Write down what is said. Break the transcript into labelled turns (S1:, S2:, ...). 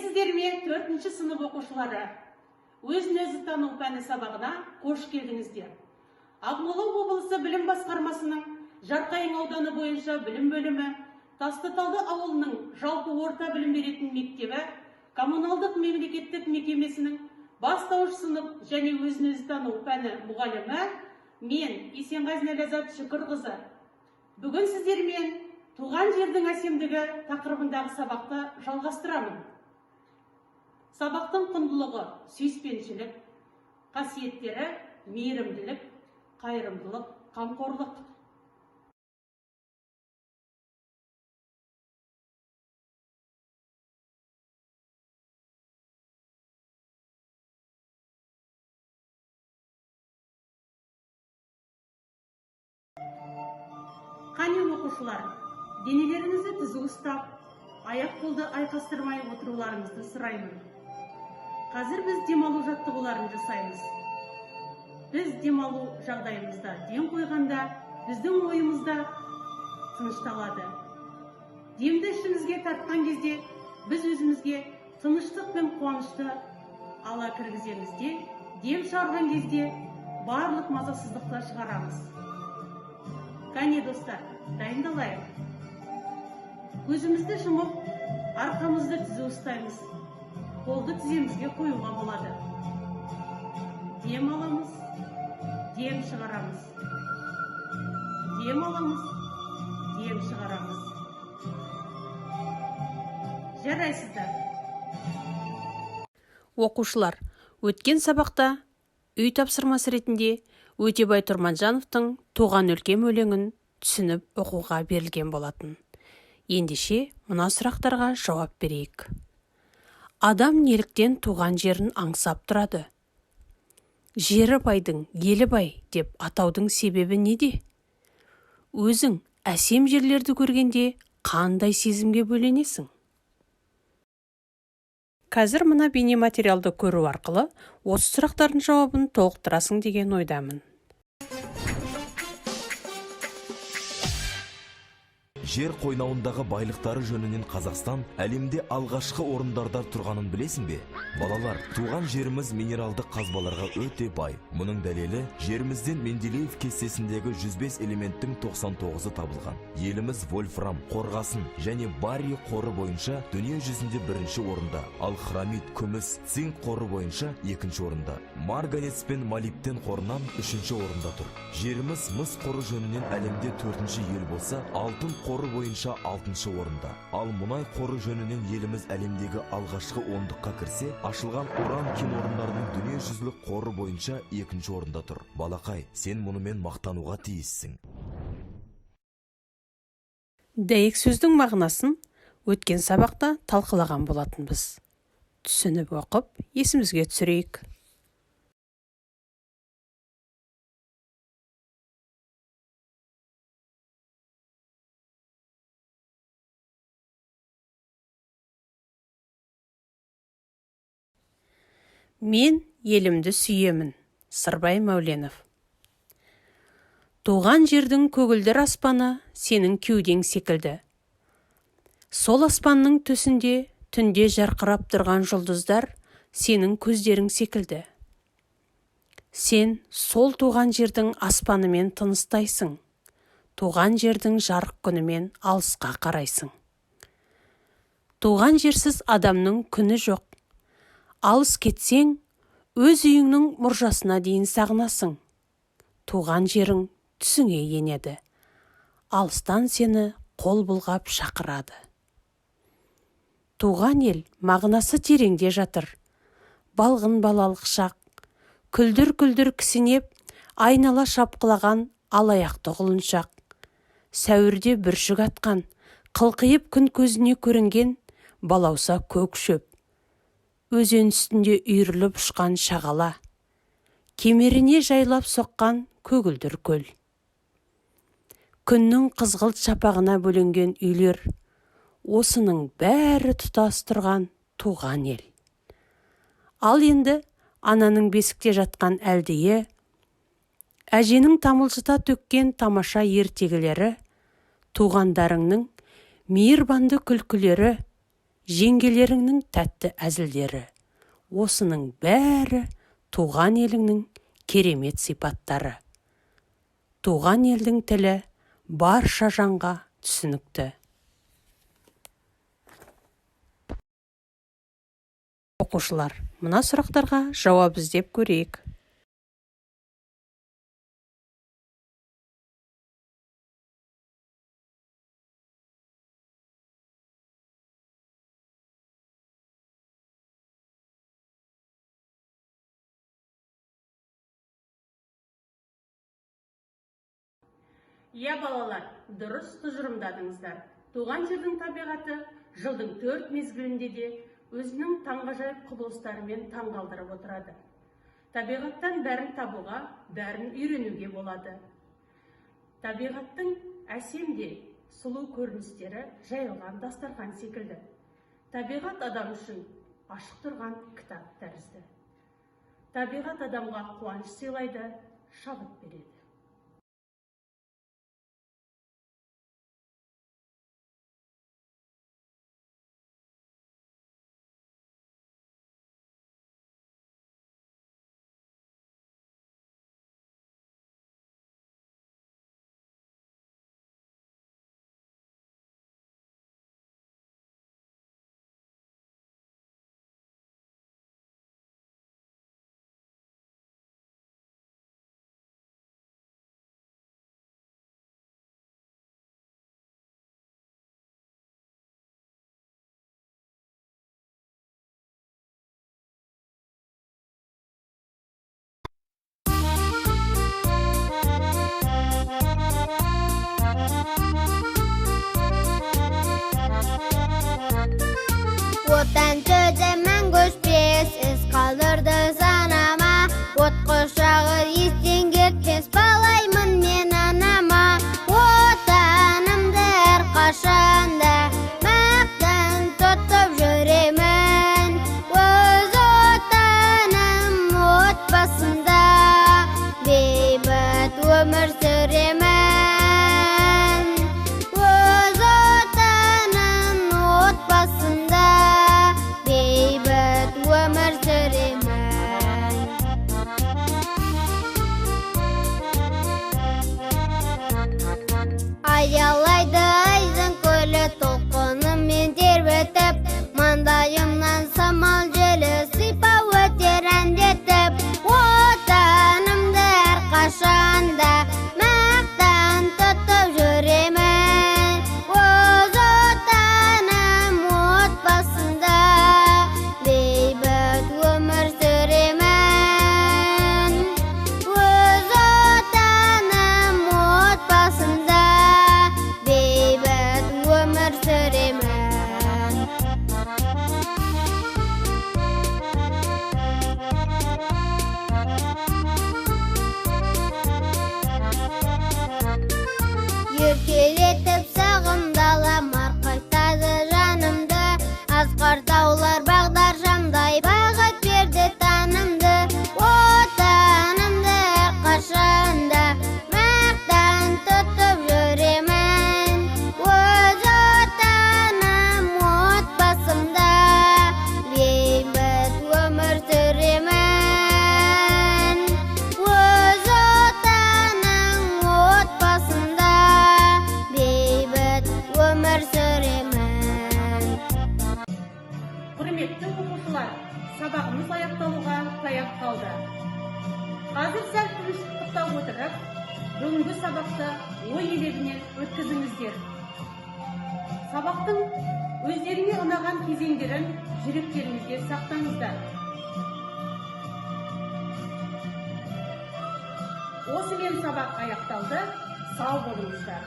S1: Сәлеметсіздер ме, төртінші сынып оқушылары! Өзін-өзі тану пәні сабағына қош келдіңіздер. Ақмола облысы білім басқармасының Жарқайың ауданы бойынша білім бөлімі, Тастыталды ауылының жалпы орта білім беретін мектебі коммуналдық мемлекеттік мекемесінің бастауыш сынып және өзін-өзі тану пәні мұғалімі мен, Есенғазина Ләззат Шүкірқызы. Бүгін сіздермен туған жердің әсемдігі тақырыбындағы сабақты жалғастырамын. Сабақтың құндылығы: сүйіспеншілік, қасиеттері: мейірімділік, қайырымдылық, қамқорлық. Қане, оқушылар, денелеріңізді түзу ұстап, аяқ қолды айқастырмай отыруларыңызды сұраймын. Қазір біз демалу жаттығуларын жасаймыз. Біз демалу жағдайымызда дем қойғанда, біздің ойымыз да тынышталады. Демді ішімізге тартқан кезде біз өзімізге тыныштық пен қуанышты ала кіргіземіз де, дем шығарған кезде барлық мазасыздықты шығарамыз. Кәне, достар, дайындалайық. Көзімізді жұмып, арқамызды түзу ұстаймыз. Қолды тіземізге қоюға болады. Дем аламыз, дем шығарамыз. Дем аламыз, дем шығарамыз. Жарайсыздар.
S2: Оқушылар, өткен сабақта үй тапсырмасы ретінде Өтебай Тұрманжановтың «Туған өлкем» өлеңін түсініп оқуға берілген болатын. Ендеше, мына сұрақтарға жауап берейік. Адам неліктен туған жерін аңсап тұрады? Жері байдың елі бай деп атаудың себебі неде? Өзің әсем жерлерді көргенде қандай сезімге бөленесің? Қазір мына бейнематериалды көру арқылы осы сұрақтардың жауабын толықтырасың деген ойдамын.
S3: Жер қойнауындағы байлықтары жөнінен Қазақстан әлемде алғашқы орындарда тұрғанын білесің бе? Балалар, туған жеріміз минералдық қазбаларға өте бай. Мұның дәлелі: жерімізден Менделеев кестесіндегі 105 элементтің 99-ы табылған. Еліміз вольфрам, қорғасын және барий қоры бойынша дүние жүзінде бірінші орында, ал хромит, күміс, цинк қоры бойынша екінші орында, марганец пен молибден қорынан үшінші орында тұр. Жеріміз мыс қоры жөнінен әлемде төртінші ел болса, алтын қоры бойынша алтыншы орында. Ал мұнай қоры жөнінен еліміз әлемдегі алғашқы ондыққа кірсе, ашылған уран кен орындарының дүниежүзілік қоры бойынша екінші орында тұр. Балақай, сен мұнымен мақтануға тиіссің.
S2: Дәйек сөздің мағынасын өткен сабақта талқылаған болатынбыз. Түсініп оқып, есімізге түсірейік. Мен елімді сүйемін. Сырбай Мәуленов. Туған жердің көгілдір аспаны сенің кеудең секілді. Сол аспанның төсінде түнде жарқырап тұрған жұлдыздар сенің көздерің секілді. Сен сол туған жердің аспанымен тыныстайсың, туған жердің жарық күнімен алысқа қарайсың. Туған жерсіз адамның күні жоқ. Алыс кетсең, өз үйіңнің мұржасына дейін сағынасың. Туған жерің түсіңе енеді, алыстан сені қол бұлғап шақырады. Туған ел мағынасы тереңде жатыр. Балғын балалық шақ, күлдір-күлдір кісінеп, айнала шапқылаған алаяқты құлыншақ, сәуірде бүршік атқан, қылқиып күн көзіне көрінген балауса көк шөп, өзен үстінде үйіріліп ұшқан шағала, кемеріне жайлап соққан көгілдір көл, күннің қызғылт шапағына бөленген үйлер – осының бәрі тұтас тұрған туған ел. Ал енді ананың бесікте жатқан әлдиі, әженің тамылжыта төккен тамаша ертегілері, туғандарыңның мейірбанды күлкілері Жеңгелеріңнің тәтті әзілдері. Осының бәрі туған еліңнің керемет сипаттары. Туған елдің тілі барша жанға түсінікті. Оқушылар, мына сұрақтарға жауап іздеп көрейік.
S1: Иә, балалар, дұрыс тұжырымдадыңыздар. Туған жердің табиғаты жылдың 4 мезгілінде де өзінің таңғажайып құбылыстарымен таңғалдырып отырады. Табиғаттан бәрін табуға, бәрін үйренуге болады. Табиғаттың әсем де сұлу көріністері жайылған дастархан секілді. Табиғат адам үшін ашық тұрған кітап тәрізді. Табиғат адамға қуаныш сыйлайды, шабыт береді.
S4: Отан сөзі мәңгі өшпес, із қалдырды санама. От құшағы естен кетпес, балаймын мен анама. Отанымды әрқашанда мақтан тұтып жүремін. Өз отаным отбасында бейбіт өмір сүремін. Өз отаным отбасында бейбіт өмір сүремін. Аялайды айдын көлі толқынымен тербетіп, маңдайымнан самал желі сипап өтер әндетіп. Отанымды әрқашанда мақтан тұтып жүремін. Өз отаным отбасында бейбіт өмір сүремін. Өз отаным отбасында бейбіт өмір сүремін. Еркелетіп сағым дала марқайтады жанымды. Асқар таулар бағдаршамдай бағыт берді танымды. Отанымды әрқашанда мақтан тұтып жүремін. Өз отаным отбасымда бейбіт өмір сүремін. Өз отаның отбасында бейбіт өмір сүремін.
S1: Құрметті оқушылар, сабағымыз аяқталуға таяп қалды. Қазір сәл тыныштықта отырып, бүгінгі сабақты ой елегінен өткізіңіздер. Сабақтың өздеріңе ұнаған кезеңдерін жүректеріңізде сақтаңыздар. Осымен сабақ аяқталды. Сау болыңыздар.